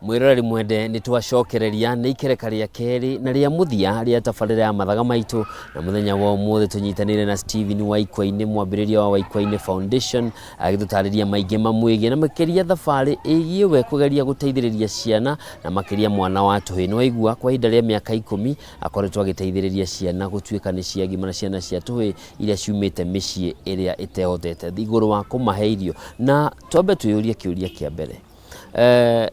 Mwĩroreri mwende, nĩ twacokereria nĩ ikereka rĩa kerĩ na rĩa mũthia rĩa tabarĩra ya Mathaga Maitũ, na mũthenya wa ũmũthĩ tũnyitanĩire na Stephen Waikwa-inĩ, mwambĩrĩria wa Waikwa-inĩ Foundation, agĩtũtarĩria maingĩ mamwĩgiĩ na makĩria thabarĩ ĩgiĩ we kũgeria gũteithĩrĩria ciana na makĩria mwana wa tũhĩĩ. Nĩ waigua kwa ihinda rĩa mĩaka 10 akoretwo agĩteithĩrĩria ciana gũtuĩka nĩ ciagimara, ciana cia tũhĩĩ iria ciumĩte mĩciĩ ĩrĩa ĩtehotete, igũrũ wa kũmahe irio. Na twambe twĩyũrie kĩũria kĩa mbere,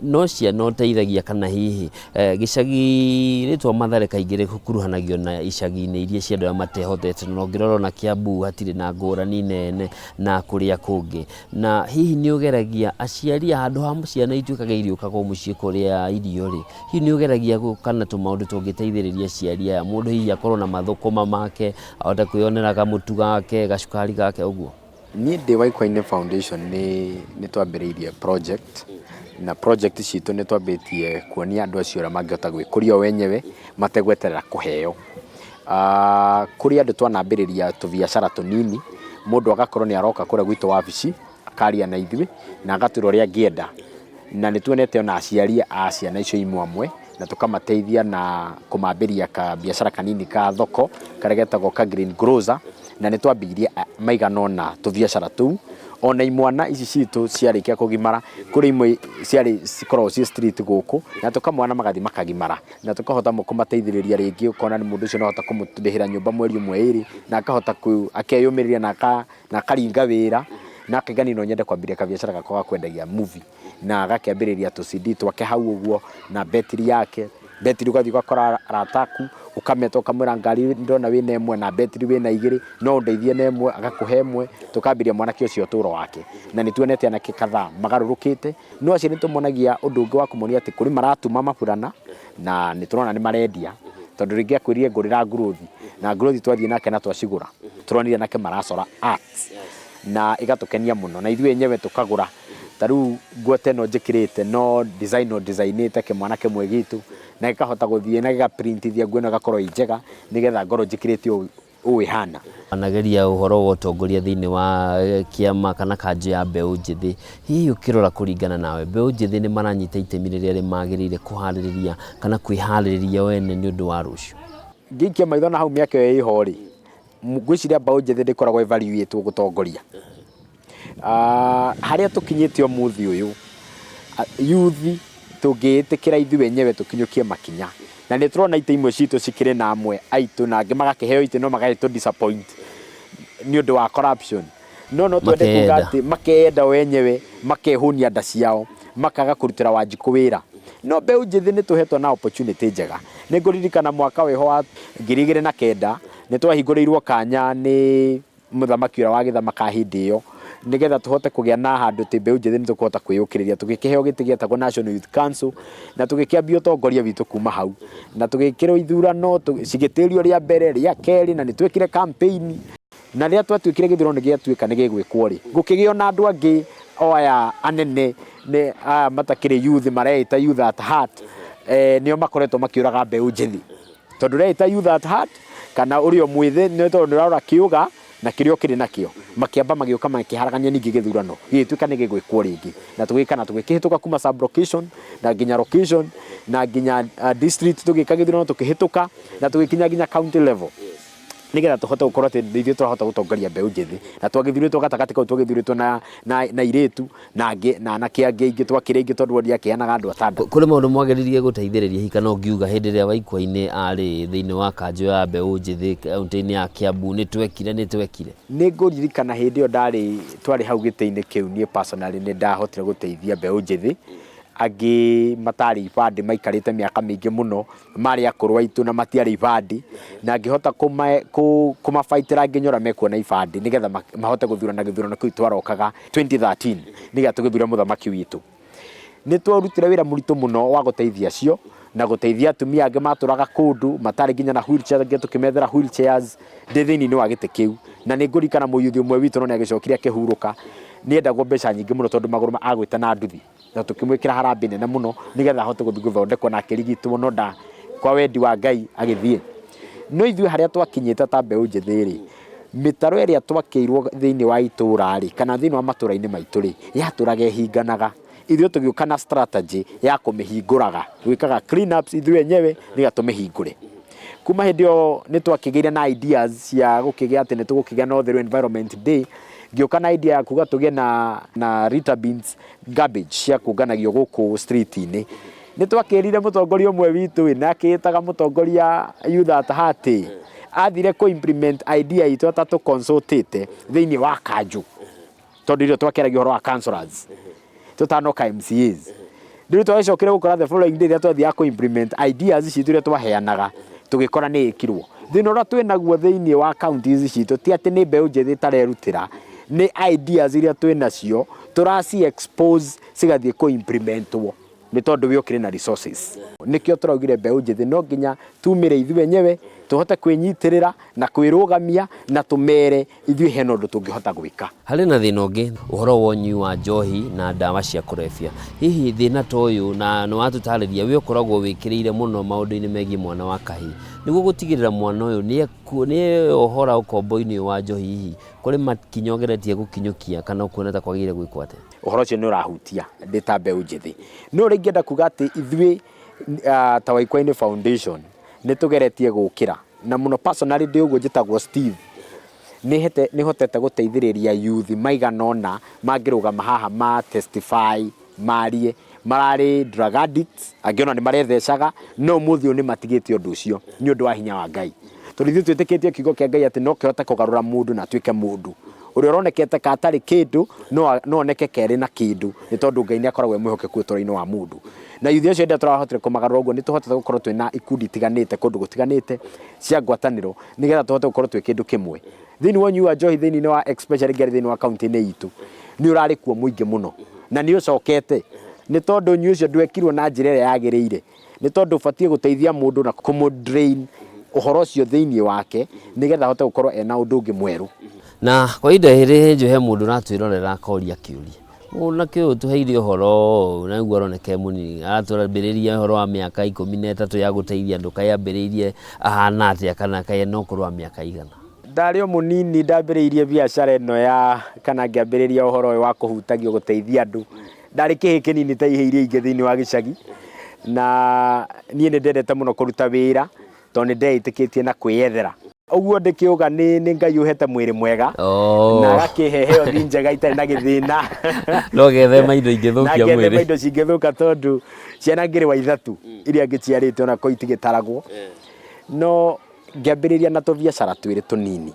no ciana ũteithagia kana hihi gĩcagi rĩtwa Mathare kaingĩ rĩkuruhanagio na icagi-inĩ iria cia andũ arĩa matehotete, na ũngĩrora ona Kiambu hatirĩ na ngũrani nene na kũrĩa kũngĩ. Na hihi nĩ ũgeragia aciari handũ ha ciana ituĩkage irĩũkaga o mũciĩ kũrĩa irio rĩ, hihi nĩ ũgeragia gũka na tũmaũndũ tũngĩteithĩrĩria aciari aya, mũndũ hihi akorwo na mathũkũma make, ahote kwĩyonera kamũtu gake, gacukari gake ũguo? Niĩ ndĩ Waikwa-inĩ Foundation nĩ twambĩrĩirie project, na project citũ nĩ twambĩtie kuonia andũ acio ũrĩa mangĩhota gwĩkũria o enyewe mategweterera kũheo. Kũrĩ andũ twanambĩrĩria tũbiacara tũnini, mũndũ agakorwo nĩ aroka kũrĩa gwitũ wabici, akaria na ithuĩ na agatwĩra ũrĩa angĩenda. Na nĩ tuonete ona aciari a ciana icio imwe amwe, na tũkamateithia na kũmambĩria kabiacara kanini ka thoko karĩa getagwo ka green grocer, na nĩ twambĩirie maigana ũna tũbiacara tũu. Ona imwana ici citũ ciarĩkia kũgimara, kũrĩ imwe ciarĩ cikoragwo ciĩ street gũkũ, na tũkamona magathiĩ makagimara, na tũkahota kũmateithĩrĩria rĩngĩ ũkona mũndũ ũcio nĩ wahota kũmũrĩhĩra nyũmba mweri ũmwe ĩrĩ, na akahota akeyũmĩrĩria na akaringa wĩra, na akauga niĩ no nyende kwambĩrĩria kabiacara gakwa ga kwendagia movie. Na agakĩambĩrĩria tũ CD twake hau ũguo na betiri yake, betiri ũgathiĩ ũgakora arata aku ũkameta ũkamwĩra ngari ndĩrona wĩna ĩmwe na betiri wĩna igĩrĩ no ũndeithie na ĩmwe, agakũhe ĩmwe, tũkambĩrĩria mwanake ũcio ũtũro wake. Na nĩ tuonete anake kadhaa magarũrũkĩte, no acio nĩ tũmonagia ũndũ ũngĩ wa kũmonia atĩ kũrĩ maratuma maburana na nĩ tũrona nĩ marendia, tondũ rĩngĩ akwĩrire ngũrĩra ngurothi na ngurothi twathiĩ nake na twacigũra, tũronire anake maracora art na ĩgatũkenia mũno na ithuĩ enyewe tũkagũra. Ta rĩu nguo ta ĩno njĩkĩrĩte no design o designĩte kĩmwana kĩmwe gitũ na gĩkahota gũthiĩ na gĩgaprintithia nguo ĩno ĩgakorwo ĩ njega nĩgetha ngorwo njĩkĩrĩte ũũ ĩhana. Wanageria ũhoro wa ũtongoria thĩinĩ wa kĩama kana kanjũ ya mbeũ njĩthĩ, hihi ũkĩrora kũringana nawe, mbeũ njĩthĩ nĩ maranyita itemi rĩrĩa rĩmagĩrĩire kũharĩrĩria kana kwĩharĩrĩria o ene nĩ ũndũ wa rũciũ? Ngĩikia maitho na hau mĩaka ĩyo ĩho rĩ, ngwĩciria mbeũ njĩthĩ ndĩkoragwo ĩvaluĩtwo gũtongoria. Harĩa tũkinyĩte ũmũthĩ ũyũ, youth tũngĩĩtĩkĩra ithuĩ enyewe tũkinyũkie makinya, na nĩ tũrona itĩ imwe citũ cikĩrĩ na amwe aitũ na angĩ magakĩheo itĩ no magagĩtũ disappoint nĩ ũndũ wa corruption. No no twende kuga atĩ makeyenda o enyewe, makehũnia nda ciao, makaga kũrutĩra Wanjikũ wĩra. No mbeũ njĩthĩ nĩ tũhetwo na opportunity njega. Nĩ ngũririkana mwaka wĩho wa 2009 nĩ twahingũrĩirwo kanya nĩ mũthamaki ũrĩa wagĩthamaka hĩndĩ ĩyo, nĩgetha tũhote kũgĩa na handũ atĩ mbeũ njĩthĩ nĩ tũkũhota kwĩyũkĩrĩria. Tũgĩkĩheo gĩtĩ gĩetagwo National Youth Council, na tũgĩkĩambia ũtongoria witũ kuma hau. Na tũgĩkĩrwo ithurano, cigĩtĩrio rĩa mbere, rĩa kerĩ, na nĩ twekire campaign. Na rĩrĩa twatuĩkire gĩthurano nĩ gĩatuĩka nĩ gĩgwĩkwo rĩ, gũkĩgĩa ona andũ angĩ o aya anene, aya matakĩrĩ youth mareĩta youth at heart, nĩo makoretwo makĩũraga mbeũ njĩthĩ. Tondũ ũreĩta youth at heart kana ũrĩ o mwĩthĩ nĩ tondũ nĩ ũrarora kĩũga na kĩrĩa ũkĩrĩ nakĩo. Makĩamba magĩũka makĩharagania ningĩ gĩthurano gĩgĩtuĩka nĩ gĩgwĩkwo rĩngĩ. Na tũgĩka na tũgĩkĩhĩtũka kuma sub location na nginya location na nginya district tũgĩka gĩthurano tũkĩhĩtũka na tũgĩkinya nginya county level. Nĩgetha tũhote gũkorwo atĩ nĩ ithuĩ tũrahota gũtongoria mbeũ njĩthĩ. Na twagĩthurĩtwo gatagatĩ kau twagĩthurĩtwo na airĩtu na angĩ na anake angĩ aingĩ twakĩrĩ aingĩ tondũ wodi yakĩheanaga andũ atandatũ. Kũrĩ maũndũ mwageririe gũteithĩrĩria hihi kana ũngiuga hĩndĩ ĩrĩa Waikwa-inĩ arĩ thĩinĩ wa kanjũ ya mbeũ njĩthĩ kaũntĩ-inĩ ya Kiambu nĩ twekire nĩ twekire? Nĩ ngũririkana hĩndĩ ĩyo ndarĩ twarĩ hau gĩtĩ-inĩ kĩu niĩ personally nĩ ndahotire gũteithia mbeũ njĩthĩ angĩ matarĩ ibandĩ maikarĩte mĩaka mĩingĩ mũno marĩ akũrũ aitũ na matiarĩ ibandĩ na ngĩhota kũmabaitĩra nginya ũrĩa mekuona ibandĩ nĩgetha mahote gũthurana gĩthurano kĩu twarokaga 2013 nĩgetha tũgĩthure mũthamaki witũ. Nĩ twarutire wĩra mũritũ mũno wa gũteithia acio na gũteithia atumia angĩ matũraga kũndũ matarĩ nginya na wheelchair, angĩ tũkĩmethera wheelchairs ndĩ thĩinĩ wa gĩtĩ kĩu. Na nĩ ngũririkana mũyuthi ũmwe witũ no nĩ agĩcokire akĩhurũka, nĩ endagwo mbeca nyingĩ mũno tondũ magũrũ agwĩte na nduthi. Na tũkĩmwĩkĩra harambee nene mũno nĩgetha ahote gũthiĩ gũthondekwo na akĩrigitwo no nda kwa wendi wa Ngai agĩthiĩ. No ithuĩ harĩa twakinyĩte ta mbeũ njĩthĩ rĩ, mĩtaro ĩrĩa twakĩirwo thĩinĩ wa itũra rĩ, kana thĩinĩ wa matũra-inĩ maitũ rĩ, yatũraga ĩhinganaga. Ithuĩ tũgĩũka na strategy ya kũmĩhingũraga, gwĩkaga clean ups ithuĩ enyewe nĩgetha tũmĩhingũre. Kuma hĩndĩ ĩyo nĩ twakĩgĩire na ideas cia gũkĩgĩa atĩ nĩ tũgũkĩgĩa na ũtheru environment day. Ngĩũka na idea ya kuga tũgĩe na litter bins, garbage cia kũnganagio gũkũ street inĩ. Nĩ twakĩrire mũtongoria ũmwe witũ ĩ, na akĩĩtaga mũtongoria youth at heart ĩ, athire kũ implement idea itũ atatũ consult ĩte thĩinĩ wa kanjũ, tondũ irio twakĩaragia ũhoro wa councillors tũtanoka MCAs. Rĩu twagĩcokire gũkora the following day rĩrĩa twathiaga kũ implement ideas citũ iria twaheanaga, tũgĩkora nĩ ĩkirwo. Thĩna ũrĩa twĩ naguo thĩinĩ wa counties citũ ti atĩ nĩ mbeũ njĩthĩ ĩtarerutĩra, nĩ ideas iria twĩ nacio tũraci expose cigathiĩ kũ implementwo nĩ tondũ we ũkĩrĩ na resources. Nĩkĩo tũraugire mbeũ njĩthĩ no nginya tumĩre ithuĩ enyewe tũhote kwĩnyitĩrĩra na kwĩrũgamia na tũmere ithuĩ hena ũndũ tũngĩhota gwĩka. Harĩ na thĩna ũngĩ, ũhoro wa ũnyui wa njohi na ndawa cia kũrebia. Hihi thĩna ta ũyũ, na nĩ watũtarĩria, we ũkoragwo wĩkĩrĩire mũno maũndũ-inĩ megiĩ mwana wa kahĩĩ. Nĩguo gũtigĩrĩra mwana ũyũ nĩ eyohora ũkombo-inĩ ũyũ wa njohi, hihi kũrĩ makinya ũgeretie gũkinyũkia kana ũkuona ta kwagĩrĩire gwĩkwo atĩa? Ũhoro ũcio nĩ ũrahutia ndĩ ta mbeũ njĩthĩ. No ũrĩa ingĩenda kuga atĩ ithuĩ ta Waikwainĩ Foundation nĩ tũgeretie gũkĩra, na mũno personally ndĩ ũguo njĩtagwo Steve, nĩ hotete gũteithĩrĩria youth maigana ũna mangĩrũgama haha ma testify, marie mararĩ drug addicts, angĩ ona nĩ marethecaga, no ũmũthĩ ũyũ nĩ matigĩte ũndũ ũcio nĩ ũndũ wa hinya wa Ngai, tondũ ithuĩ twĩtĩkĩtie kiugo kĩa Ngai atĩ no kĩhote kũgarũra mũndũ na atuĩke mũndũ ũrĩa ũronekete ka atarĩ kĩndũ, no oneke kerĩ na kĩndũ, nĩ tondũ Ngai nĩ akoragwo e mwĩhokeku ũtũũro-inĩ wa mũndũ. Na youth acio hĩndĩ ĩrĩa tũrahotire kũmagarũra ũguo, nĩ tũhotete gũkorwo twĩna ikundi itiganĩte kũndũ gũtiganĩte cia ngwatanĩro, nĩgetha tũhote gũkorwo twĩ kĩndũ kĩmwe. Thĩinĩ wa ũnyui wa njohi thĩinĩ wa especially ngari thĩinĩ wa kaunti-inĩ itũ, nĩ ũrarĩ kuo mũingĩ mũno na nĩ ũcokete, nĩ tondũ ũnyui ũcio ndwekirwo na njĩra ĩrĩa yagĩrĩire, nĩ tondũ ũbatiĩ gũteithia mũndũ na kũmũ drain ũhoro ũcio thĩinĩ wake nĩgetha ahote gũkorwo ena ũndũ ũngĩ mwerũ. Na kwa ihinda rĩrĩ njũ he mũndũ ũratwĩrorera akoria kĩũria, mwanake ũyũ tũheire ũhoro ũyũ na nĩguo aroneka e mũnini, aratwambĩrĩria ũhoro wa mĩaka 13 ya gũteithia andũ, kaĩ ambĩrĩirie ahana atĩa, kana kaĩ ena ũkũrũ wa mĩaka igana? Ndarĩ o mũnini ndambĩrĩirie biacara ĩno ya kana ngĩambĩrĩria ũhoro ũyũ wa kũhutagio gũteithia andũ. Ndarĩ kĩhĩ kĩnini ta ihĩ iria ingĩ thĩinĩ wa gĩcagi, na niĩ nĩ ndendete mũno kũruta wĩra tondũ nĩ ndeĩtĩkĩtie na kwĩyethera. Ũguo ndĩkĩũga nĩ Ngai ũhete mwĩrĩ mwega na agakĩhe health njega itarĩ na gĩthĩna. No gethema indo ingĩthũkia Na ngethema mwĩrĩ. Indo cingĩthũka, tondũ ciana ngĩrĩ wa ithatũ iria ngĩciarĩte ona ko itigĩtaragwo. No ngĩambĩrĩria na tũbiacara twĩrĩ tũnini.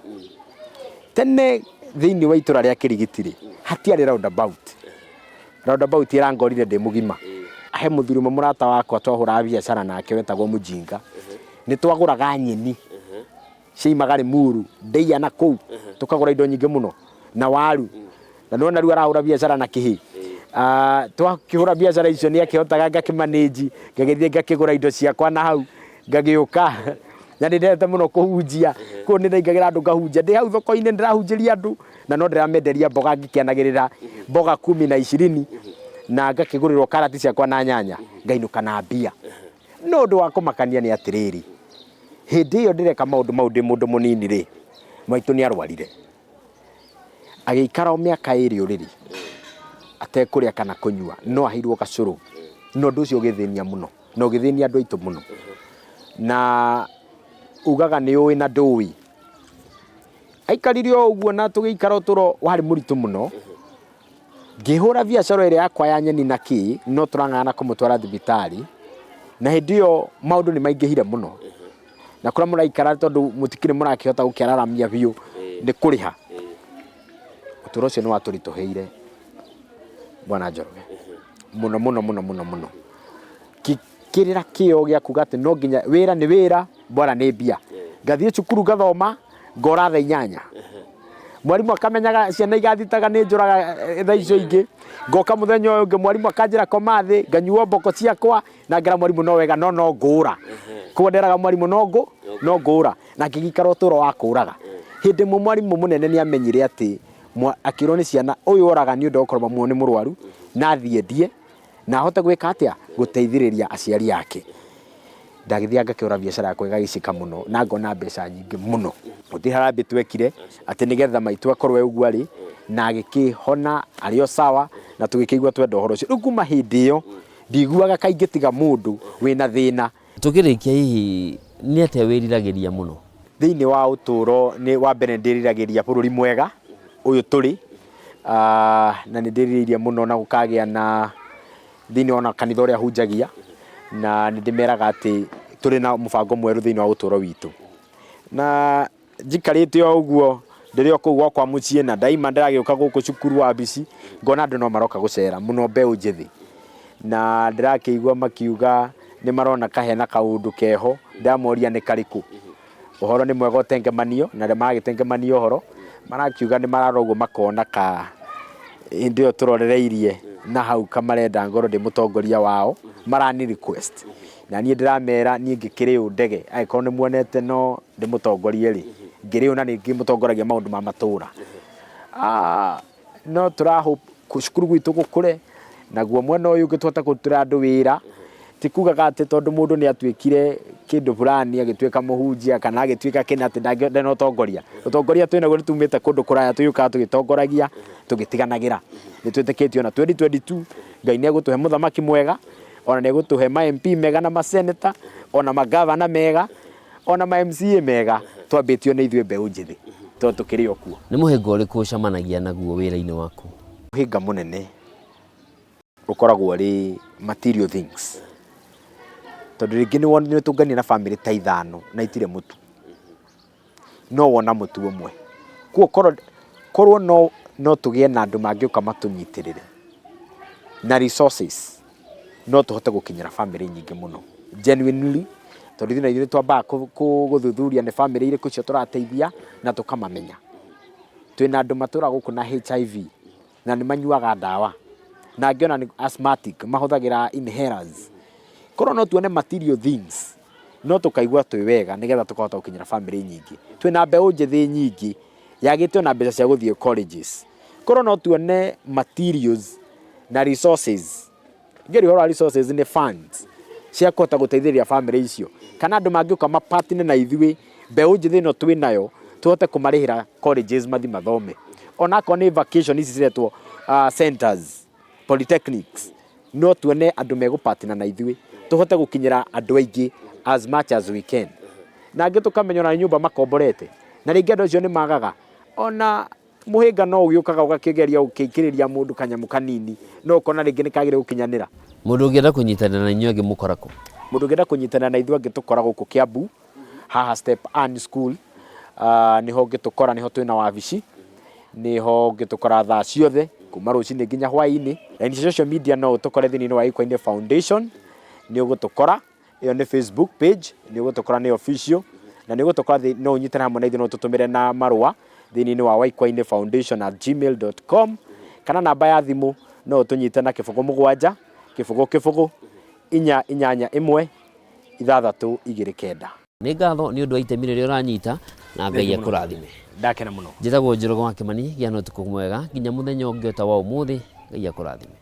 Tene thĩinĩ wa itũra rĩa Kĩrigiti rĩ, hatiarĩ roundabout. Roundabout ĩrangorire ndĩ mũgima. He mũthuri ũmwe mũrata wakwa twahũraga biacara nake wetagwo Mũjinga. Nĩ twagũraga nyeni ciaimaga Limuru, ndeia na kũu, tũkagũra indo nyingĩ mũno na waru. Na nĩwona rĩu arahũra biacara na kĩhĩ. Twakĩhũra biacara icio nĩ akĩhotaga ngakĩmanĩnji, ngagĩthiĩ ngakĩgũra indo ciakwa na hau, ngagĩũka. Na nĩ ndendete mũno kũhunjia, koguo nĩ ndaingagĩra andũ ngahunjia. Ndĩ hau thoko-inĩ ndĩrahunjĩria andũ na no ndĩramenderia mboga ngĩkĩanagĩrĩra mboga kumi na ishirini, na ngakĩgũrĩrwo karati ciakwa na nyanya, ngainũka na mbia. No ũndũ wa kũmakania nĩ atĩrĩrĩ, hĩndĩ ĩyo ndĩreka maũndũ mau ndĩ mũndũ mũnini rĩ, maitũ nĩ arwarire. Agĩikara o mĩaka 2 ũrĩrĩ atekũrĩa kana kũnyua, no aheirwo gacũrũ. Na ũndũ ũcio ũgĩthĩnia mũno na ũgĩthĩnia andũ aitũ mũno. Na ugaga nĩ ũĩ na ndũĩ. Aikarire o ũguo na tũgĩikara ũtũro warĩ mũritũ mũno. Ngĩhũra biacara ĩrĩa yakwa ya nyeni na kĩ, no tũrang'ang'ana kũmũtwara thibitarĩ. Na hĩndĩ ĩyo maũndũ nĩ maingĩhire mũno. Na kũrĩa mũraikara tondũ mũtikĩrĩ mũrakĩhota gũkĩararamia biũ nĩ kũrĩha. Ũtũro ũcio nĩ watũritũhĩire bwana Njoroge mũno mũno mũno mũno mũno. Ngĩkĩrĩra kĩo gĩa kuga atĩ no nginya wĩra nĩ wĩra, bora nĩ mbia. Ngathiĩ cukuru ngathoma, ngora thaa 8. Mwarimũ akamenyaga ciana igathitaga nĩ njũraga thaa icio ingĩ. Ngoka mũthenya ũyũ ũngĩ mwarimũ akanjĩra koma thĩ, nganyuo mboko ciakwa na ngera mwarimũ no wega no no ngũra. Koguo nderaga mwarimũ no ngũra na ngĩgĩikara ũtũro wa kũraga. Hĩndĩ ĩmwe mwarimũ mũnene nĩ amenyire atĩ akĩrwo nĩ ciana ũyũ oraga nĩ ũndũ wa gũkorwo mamu nĩ mũrwaru na athiĩ endie na ahote gwĩka atĩa, gũteithĩrĩria aciari ake. Ndagĩthiaga ngakĩhũra biacara yakwa ĩgagĩcika mũno na ngona mbeca nyingĩ mũno. Gũtirĩ harambĩ twekire atĩ nĩgetha maitũ akorwo e ũguo arĩ na agĩkĩhona arĩ o sawa. Na tũgĩkĩigua twenda ũhoro ũcio. Rĩu kuma hĩndĩ ĩyo ndiguaga kaingĩ tiga mũndũ wĩna thĩna. Tũkĩrĩkia hihi nĩ atĩa wĩriragĩria mũno? Thĩinĩ wa ũtũũro nĩ wa mbere nĩ ndĩriragĩria bũrũri mwega ũyũ tũrĩ, na nĩ ndĩrirĩirie mũno na gũkagĩa na thĩinĩ ona kanitha ũrĩa hunjagia, na nĩ ndĩmeraga atĩ tũrĩ na mũbango mwerũ thĩinĩ wa ũtũũro witũ. Na njikarĩte o ũguo ndĩrĩ o kũu gwakwa mũciĩ na ndaima ndĩragĩũka gũkũ cukuru wabici, ngona andũ no maroka gũcera mũno mbeũ njĩthĩ. Na ndĩrakĩigua makiuga nĩ marona ka hena kaũndũ keho, ndĩramoria nĩ karĩkũ. Ũhoro nĩ mwega ũtengemanio, na arĩa maragĩtengemania ũhoro, marakiuga nĩ mararora ũguo makona ka hĩndĩ ĩyo tũrorereirie na hau kamarenda ngorwo ndĩ mũtongoria wao, marani request. Na niĩ ndĩramera niĩ ngĩkĩrĩ ũ ndege, angĩkorwo nĩ muonete no ndĩmũtongorie rĩ, ngĩrĩ ũ na nĩ ngĩmũtongoragia maũndũ ma matũra. No tũra hope cukuru gwitũ gũkũre, naguo mwena ũyũ ũngĩ tũhote kũrutĩra andũ wĩra, ti kugaga atĩ tondũ mũndũ nĩ atuĩkire kĩndũ fulani agĩtuĩka mũhunjia kana agĩtuĩka kĩna atĩ ndarĩ na ũtongoria. Ũtongoria twĩ naguo nĩ tumĩte kũndũ kũraya tũgĩũkaga tũgĩtongoragia tũgĩtiganagĩra. Nĩ twĩtĩkĩtie ona 2022 Ngai nĩ egũtũhe mũthamaki mwega, ona nĩ egũtũhe ma MP mega na ma senator, ona ma governor mega, ona ma MCA mega, twambĩtio nĩ ithuĩ mbeũ njĩthĩ tondũ tũkĩrĩ o kuo. Nĩ mũhĩnga ũrĩkũ ũcemanagia naguo wĩra-inĩ waku? Mũhĩnga mũnene ũkoragwo ũrĩ material things, tondũ rĩngĩ nĩ ũtũnganire na bamĩrĩ ta ithano na itirĩ mũtu, no wona mũtu ũmwe. Koguo korwo no tũgĩe na andũ mangĩũka matũnyitĩrĩre na resources, no tũhote gũkinyĩra bamĩrĩ nyingĩ mũno genuinely, tondũ ithuĩ na ithuĩ nĩ twambaga gũthuthuria nĩ bamĩrĩ irĩkũ icio tũrateithia na tũkamamenya. Twĩna andũ matũraga gũkũ na HIV na nĩ manyuaga ndawa, na angĩ ona nĩ asthmatic mahũthagĩra inhalers. Korwo no tuone material things no tũkaigua twĩ wega nĩgetha tũkahota gũkinyĩra bamĩrĩ nyingĩ. Twĩna mbeũ njĩthĩ nyingĩ yagĩte ona mbeca cia gũthiĩ colleges. Korwo no tuone materials na resources, ngĩaria ũhoro wa resources nĩ funds cia kũhota gũteithĩrĩria bamĩrĩ icio, kana andũ mangĩũka ma partner na ithuĩ, mbeũ njĩthĩ ĩno twĩ nayo tũhote kũmarĩhĩra colleges mathiĩ mathome. Ona akorwo nĩ vacation ici ciretwo centers, polytechnics, no tuone andũ megũ partner na ithuĩ tũhote gũkinyĩra andũ aingĩ as much as we can. Na angĩ tũkamenya ona nĩ nyũmba makomborete, na rĩngĩ andũ acio nĩ magaga ona mũhĩnga no ũgĩũkaga ũgakĩgeria gũkĩikĩrĩria mũndũ kanyamũ kanini, no ũkona rĩngĩ nĩ kagĩrĩire gũkinyanĩra. Mũndũ ũngĩenda kũnyitanĩra na inyuĩ angĩmũkora kũ? Mũndũ ũngĩenda kũnyitanĩra na ithuĩ angĩtũkora gũkũ Kiambu, haha Step Ann School, nĩho ũngĩtũkora, nĩho twĩna wabici, nĩho ũngĩtũkora thaa ciothe kuma rũcinĩ nginya hwaĩ-inĩ. Raini cia social media no ũtũkore thĩinĩ wa Gĩkwa-inĩ Foundation, nĩ ũgũtũkora, ĩyo nĩ Facebook page, nĩ ũgũtũkora nĩ official, na nĩ ũgũtũkora no ũnyitane hamwe na ithuĩ no ũtũtũmĩre na marũa thĩinĩ wa waikwainĩ foundation at gmail dot com, kana namba ya thimũ no ũtũnyite na 0 7 0 0 4 8 1 6 2 9. Nĩ ngatho nĩ ũndũ wa itemi rĩrĩa ũranyita na Ngai akũrathime. Ndakena mũno. Njĩtagwo Njoroge wa Kĩmani, gĩa na ũtukũ mwega nginya mũthenya ũngĩ o ta wa ũmũthĩ, Ngai akũrathime.